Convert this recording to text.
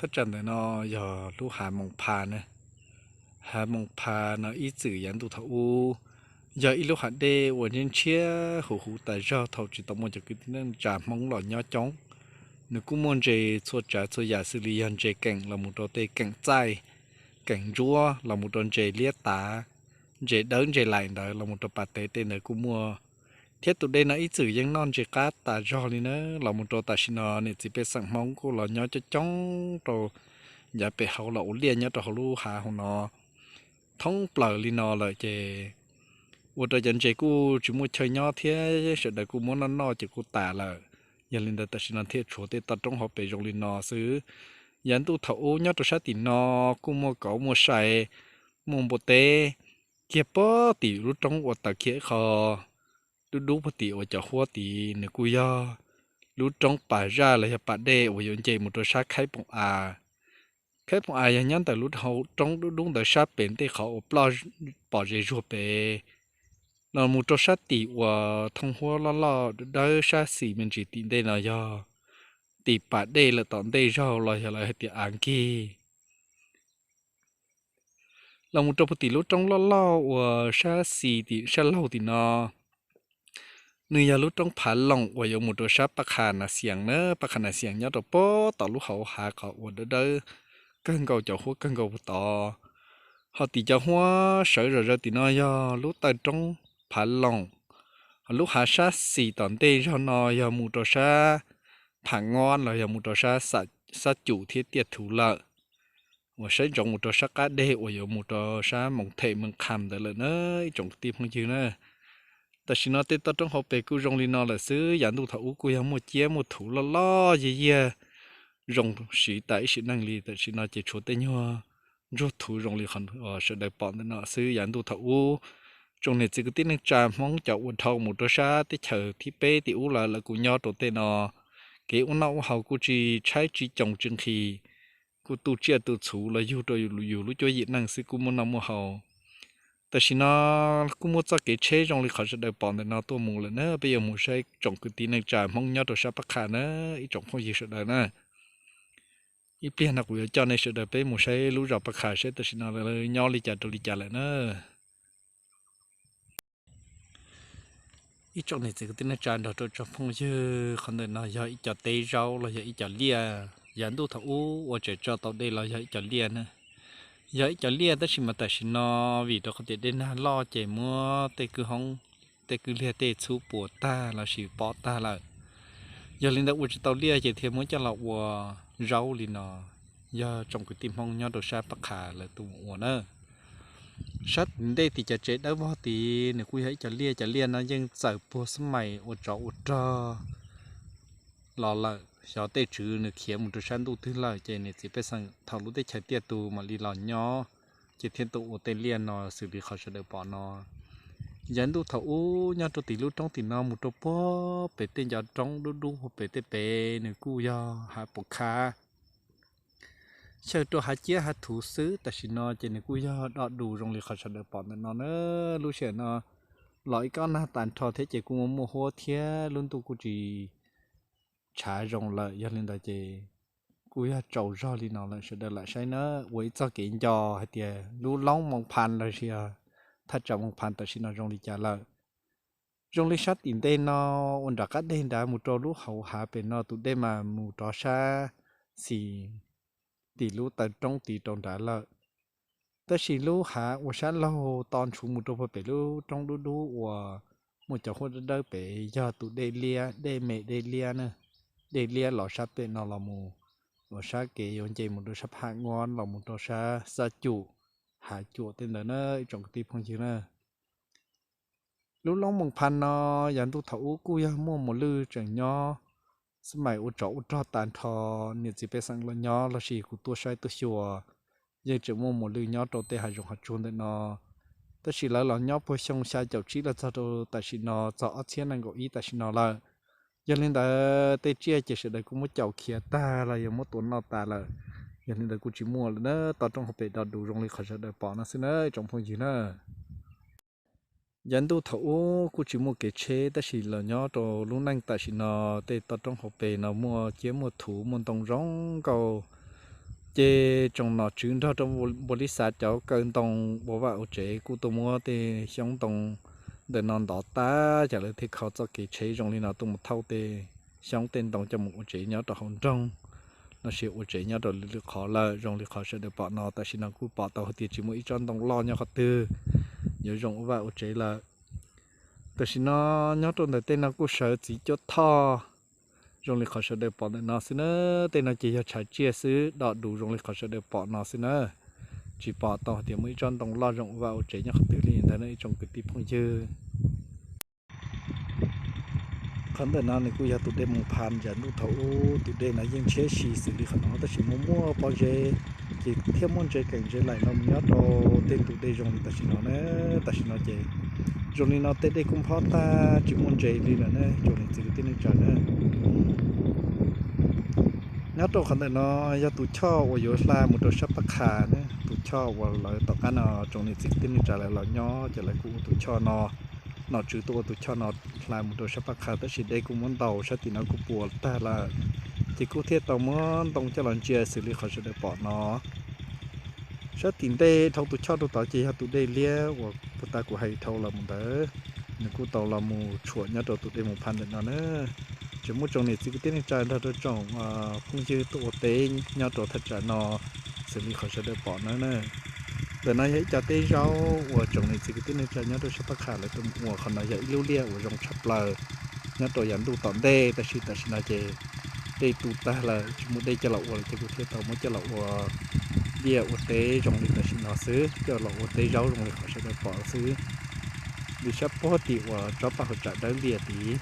Thaj tsam ntawm no yog lub hav Moos Phas na. Hav Moos Phas no ib txwm yav ntuj thaum ub yog ib lub hav dej uas ntshiab huv huv tas zog thaum tsis tau muaj cov kwv tij neej tsa Hmoob los nyob coob. Nws kuj muaj ntses txhua tsav txhua yam xws li yog ntses keem los mus rau tej keem txaij, keem ntsuab los mus rau ntses liab tav, ntses dawb ntses laim ntawd los mus rau pas tev tej ntawd kuj muaj. Thiab tus dej no ib txwm yeej noj ntses qab tas zog li na, los mus rau tam sim no niam txiv pej xeem Hmoob kuj los nyob coob coob rau yav pem hauv los ua liaj nyob rau hauv lub hav hauv no thoob plaws li no lawm ces ua rau cov ntses kuj tsis muaj chaw nyob thiab sawv daws kuj muab noj noj ces kuj tas lawm. Yog li ntawd tam sim no thiaj tshuav tej toj roob hauv pes zoo li no xwb. Yav ntuj thaum ub nyob rau sab tim no kuj muaj kauv muaj sai, muaj npua teb kiag puag tim lub roob uas taws kiag ib qho dub dub puag tim uas cov huab tid nws kuj yog lub roob pas zaj los yog pas dej uas yuav nce mus rau sab Khaib Poom As. Khaib Poom As yog nyob ntawm lub hau roob dub dub ntawd sab pem ntej qhov uas ploj pom ze zuag pem los mus rau sab tim uas thooj huab loj loj dawb sab xis me ntsis tim ntej no yog tim pas dej lawm tom ntej zaug los yog lawv hais tias av nkig. Los mus rau puag tim lub roob loj loj uas sab xis tim sab laug tim no, nws yog lub roob Phav Loom uas yuav mus rau sab Paj Qha Nas Xias na. Paj Qha Nas Xias nyob rau puag tom lub hauv hav qhov uas dawb dawb kawg nkaus cov huab kawg nkaus puag tod. Ho tim cov huab sawv zom zaws tim no yog lub taw roob Phav Loom. Ho lub hav sab xis tom ntej zog no yog mus rau sab Pham Ngob los yog mus rau sab Xab Cum thiab Tiaj Thuv lawm, uas saib ntsoov mus rau sab qab deg uas yuav mus rau sab Moos Them Moos Kham ntawd lawm na ib tsoom kwv tij phooj ywg na. Tam sim no tej toj roob hauv pes kuj zoo li no lawm xwb. Yav ntuj thaum ub kuj yog muaj ciab muaj thuv loj loj yiag yiag zoo siv tas ib sim neej li. Tam sim no ces tshuav tej nyuag ntsuag thuv zoo li qhov sawv daws pom ntawm no xwb. Yav ntuj thaum ub tsoom niam txiv kwv tij neej tsa Hmoob cov uas dhau mus rau sab teb chaws thib peb tim ub lawm, lawv kuj nyob rau tej no. Kev ua noj ua haus kuj tsis tshaib tsis coos tsis nqhis, kuj tu tsiaj tu txhuv los yug rau yus lub cuab yim neej xwb kuj muaj noj muaj haus. Tam sim no kuj muaj txoj kev tsheb zoo li qhov sawv daws pom ntawm no tuaj mus lawm na. Peb yuav mus saib tsoom kwv tij neej tsa Hmoob nyob rau sab Paj Qha na ib tsoom phooj ywg sawv daws na. Ib pliag no kuv yuav coj nej sawv daws peb mus saib lub zos Paj Qha saib tam sim no lawv nyob li cas rau li cas lawm na. Ib tsoom niam txiv kwv tij neej tsa nrog rau tsoom phooj ywg, qhov ntawm no yog ib co teb zaub los yog ib co liaj. Yav ntuj thaum ub ua tseem tso tau dej los yog ib co liaj na. Yog ib co liaj tab sis mas tam sim no vim rau qhov tias dej nag loj ces muab tej kwj hoob, tej kwj liaj tej txhub puas tag los sis pov tag lawm. Yog li ntawd ua tsis tau liaj ces thiaj muab coj los ua zaub li no. Yog tsoom kwv tij Hmoob nyob rau sab Paj Qha lawv tuaj mus ua na. Sab tim ntej tim cov tsev dawb vog tid nws kuj yog ib co liaj, cov liaj no yeej txawm puag xab mais ua tsov ua rog los lawm, xyov tej tswv nws khiav mus rau sab ntuj twg lawm ces niam txiv pej xeem thaum lub teb chaws tiaj tus mam li los nyob, ces thiaj tuaj ua tej liaj no xws li qhov sawv daws pom no. Yav ntuj thaum ub nyob rau tim lub roob tim no mus rau puag pem tej ncov roob dub dub puag pem tej pem nws kuj yog hav Pum Khab. Xyaw rau hav ciab hav thuv xwb, tam sim no ces nws kuj yog do dus zoo li qhov sawv daws pom ntawm no na. Lub sij hawm no los ib kob nag tas nrho thiab ces kuj muaj muaj huab thiab lub ntuj kuj tsis tshav zoo lawm, yog li ntawd ces kuj yog tsaus zog li no lawm. Sawv daws lam saib na, ua ib txoj kev nco hais tias lub loob Moos Phas los sis thaj tsam Moos Phas tam sim no zoo li cas lawm. Zoo li sab tim ntej no uas nram qab deg nrad mus rau lub hauv hav pem no tus dej mas mus rov sab xis tim lub taw roob tid rau nrad lawm. Tab sis lub hav uas sab laug to ntshuv mus rau puag pem lub roob dub dub uas muaj cov huab dawb dawb pem yog tus dej liab, dej me dej liab na. Dej liab los sab pem no los mus, uas sab kev yuav nce mus rau sab Pham Ngob los mus rau sab Xab Cum, Hav Cuam tej ntawd na ib tsoom kwv tij phooj ywg na. Lub loob Moos Phas no yav ntuj thaum ub kuj yog muaj muas lwj tseem nyob, xab mais ua tsov ua rog tas nrho, niam txiv pej xeem los nyob los sis kuv tuaj saib tuaj xyuas, yeej tseem muaj muas lwj nyob rau tej hav zoov hav tsuag ntawm no. Tab sis lawv los nyob puag xyoo xya caum tsib los txog rau tam sim no txog ob txhiab nees nkaum ib tam sim no lawm. Yog li ntawd tej tsiaj ces sawv daws kuj muab caum khiav tag los yog muab tua noj tas lawm. Yog li ntawd kuj tsis muaj lawm na, toj roob hauv pes do dus zoo li qhov sawv daws pom no xwb na tsoom phooj ywg na. Yav ntuj thaum ub kuj tsis muaj kev tsheb tab sis los nyob rau lub neej tam sim no tej toj roob hauv pes no muaj ciab muaj thuv muaj ntoo zoo nkauj. Ces tsoom nom tswv nrog rau npua lib xav cov kaw ntoo ua vaj ua tsev kuj tuaj muab tej xyoob ntoo ntawm no ntov tag, ces lawv thiaj kho txoj kev tsheb zoo li no tuaj mus thauj tej xyoob tej ntoo coj mus ua tsev nyob rau hauv nroog, los sis ua tsev nyob rau lwm lwm qhov lawm. Zoo li qhov sawv daws pom no, tam sim no kuj pom tau hais tias tsis muaj ib tsob ntoo loj nyob qhov twg yuav zoo ua vaj ua tsev lawm. Tam sim no nyob rau ntawm tej no kuj sawv txiv cuab thoj zoo li qhov sawv daws pom ntawm no xwb na. Tej no ces yog tshav tsiaj xwb, dom dus zoo li qhov sawv daws pom no xwb na. Tsis pom tau hais tias muaj ib tsob ntoo loj zoo ua vaj ua tsev nyob qhov twg li ntawd na ib tsoom kwv tij phooj ywg. Qhov ntawm no nws kuj yog tus dej Moos Phas yav ntuj thaum ub. Tus dej no yeej tshiab si xws li qhov no tab sis muaj muaj pob zeb, ces thiaj muaj ntses keem ntses laim los nyob rau tej tus dej zoo li tam sim no na. Tam sim no ces zoo li no tej dej kuj nphob tag tsis muaj ntses li lawm na tsoom niam txiv kwv tij neej tsa na. Nyob rau qhov ntawm no yog tus choj uas yuav hla mus rau sab Paj Qha na, tus choj uas lawv tom qab no tsoom niam txiv kwv tij neej tsa lawv los nyob ces lawv kuj ua tus choj no, nom tswv tuaj ua tus choj no hla mus rau sab Paj Qha, tab sis dej kuj muab ntaus sab tim no kuj puas tag lawm, ces kuj thiaj tau muab ntoo coj los ntsia xws li qhov sawv daws pom no. Sab tim ntej dhau tus choj rau tod ces yog tus dej liab uas puag ta kuv hais dhau los mus ntawd, nws kuj tau los mus tshuam nyob rau tus dej Moos Phas ntawm no na. Tseem muaj tsoom niam txiv kwv tij neej tsa nrog rau tsoom phooj ywg tuaj ua teb nyob rau thaj tsam no xws li qhov sawv daws pom no na. Ntawm no yog ib co teb zaub uas tsoom niam txiv kwv tij neej tsa nyob rau sab Paj Qha lawv tuaj mus ua. Qhov no yog ib lub liaj uas zoo tshaj plaws nyob rau yav ntuj tom ntej, tab sis tam sim no ces dej tu tag lawm tsis muaj dej coj los ua lawm ces kuv thiaj tau muab coj los ua liaj ua teb zoo li tam sim no xwb, coj los ua teb zaub zoo li qhov sawv daws pom xwb. Li sab puag tim uas tsob paj hauv tsam dawb lias tid.